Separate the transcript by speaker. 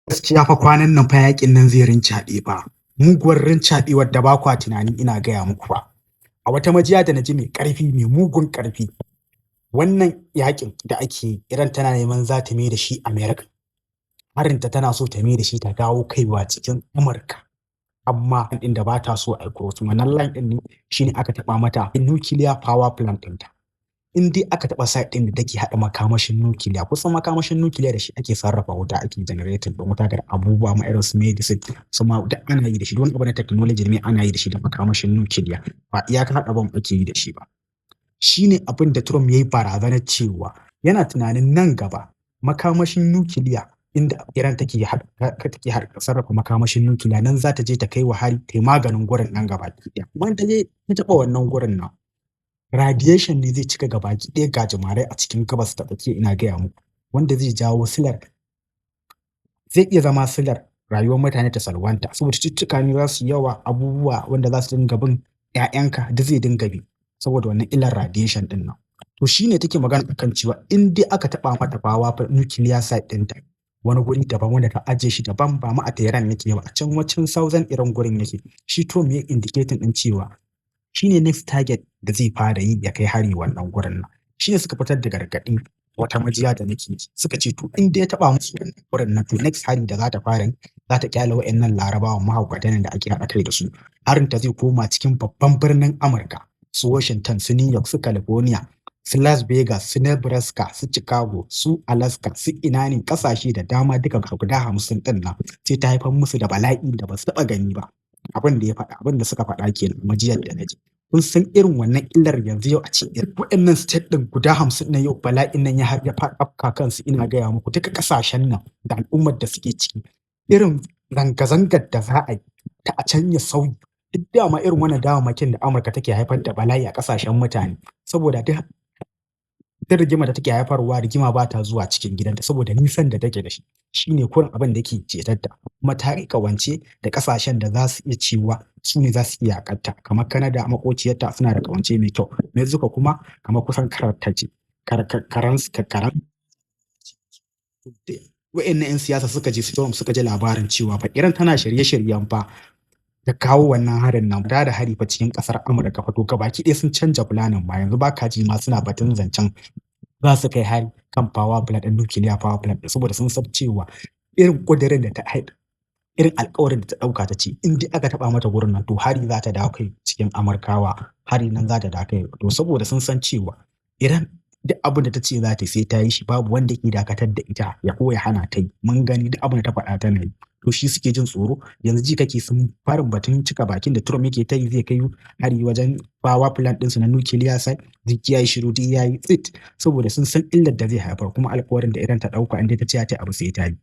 Speaker 1: Gaskiya fa, kwanan nan fa yakin nan zai rincaɓe fa, muguwar rincaɓewar da ba kwa tunani, ina gaya muku fa. A wata majiya da na ji mai ƙarfi, mai mugun ƙarfi, wannan yakin da ake yi, Iran tana neman za ta mai da shi America. Harinta tana so ta mai da shi ta dawo kaiwa cikin Amurka, amma ɗin da ba ta so a yi crossing wannan line ɗin ne shine aka taɓa mata nuclear power plant ɗinta. In dai aka taɓa site ɗin da take haɗa makamashin nukiliya, kusan makamashin nukiliya da shi ake sarrafa wuta, ake generating ɗin wuta da abubuwa ma irin su medicine su ma duk ana yi da shi. Wani abu na technology ne ana yi da shi, da makamashin nukiliya, ba iyaka haɗa bomb ake yi da shi ba. Shine abin da Trump ya yi barazanar cewa yana tunanin nan gaba makamashin nukiliya, inda Iran take sarrafa makamashin nukiliya, nan za ta je ta kai wa hari, ta yi maganin gurin nan gaba ɗaya. Kuma ta je ta taɓa wannan gurin nan, radiation ne zai cika gabaki ɗaya gajimare a cikin Gabas ta Tsakiya, ina gaya muku, wanda zai jawo silar, zai iya zama silar rayuwar mutane ta salwanta, saboda cututtuka ne za su yawa, abubuwa wanda za su dinga bin 'ya'yanka duk zai dinga bi saboda wannan illar radiation ɗin nan. To, shine take magana akan cewa in dai aka taɓa mata power nuclear site ɗinta, wani guri daban wanda ta ajiye shi daban, ba ma a Tehran yake ba, a can wancan southern Iran gurin yake, shi Trump ya indicating ɗin cewa shine next target da zai fara yi, ya kai hari wannan gurin nan. Shine suka fitar da gargaɗi, wata majiya da nake ji, suka ce to, in dai ya taɓa musu wannan gurin nan, to next hari da za ta fara yi, za ta kyale wa'annan Larabawan mahaukatan da ake haɗa kai da su, harin ta zai koma cikin babban birnin Amurka, su Washington, su New York, su California, su Las Vegas, su Nebraska, su Chicago, su Alaska, su ina ne, kasashe da dama duka guda 50 ɗin nan, sai ta haifar musu da bala'i da ba su taɓa gani ba. Abin da ya faɗa, abin da suka faɗa kenan, majiyar da na ji. Kun san irin wannan illar, yanzu yau a ce waɗannan state ɗin guda 50 na yau bala'in nan ya afka kansu, ina gaya muku, duka ƙasashen nan da al'ummar da suke ciki, irin zanga-zangar da za a yi ta a canja sauyi. Duk dama irin wannan damammakin da Amurka take haifar da bala'i a ƙasashen mutane, saboda duk rigimar da take haifarwa, rigima ba ta zuwa cikin gidanta saboda nisan da take da shi. Shine kurin abin da yake cetarta. Kuma ta yi ƙawance da ƙasashen da za su iya cewa su ne za su iya yaƙarta, kamar Canada maƙociyarta, suna da ƙawance mai kyau. Mexico kuma kamar kusan kararta ce, karan karan. Wa'annan 'yan siyasa suka je Trump suka ji labarin cewa fa Iran tana shirye-shiryen fa da kawo wannan harin nan da hari fa cikin ƙasar Amurka fa, to gabaki ɗaya sun canja planning ma. Yanzu ba ka ji ma suna batun zancen za su kai hari kan power plant ɗin, nuclear power plant, saboda sun san cewa irin ƙudurin da ta irin alƙawarin da ta ɗauka, ta ce in dai aka taɓa mata gurin nan, to hari za ta dawo kai cikin Amurkawa, hari nan za ta dawo kai. To, saboda sun san cewa Iran duk abin da ta ce za ta yi sai ta yi shi, babu wanda ke dakatar da ita ya ko ya hana ta yi. Mun gani, duk abin da ta faɗa tana yi. To, shi suke jin tsoro. Yanzu ji kake sun farin batun cika bakin da Trump yake ta yi, zai kai hari wajen power plant ɗinsu na nuclear site, duk ya yi shiru, duk ya yi tsit, saboda sun san illar da zai haifar, kuma alƙawarin da Iran ta ɗauka, inda ta ce ta abu sai ta yi.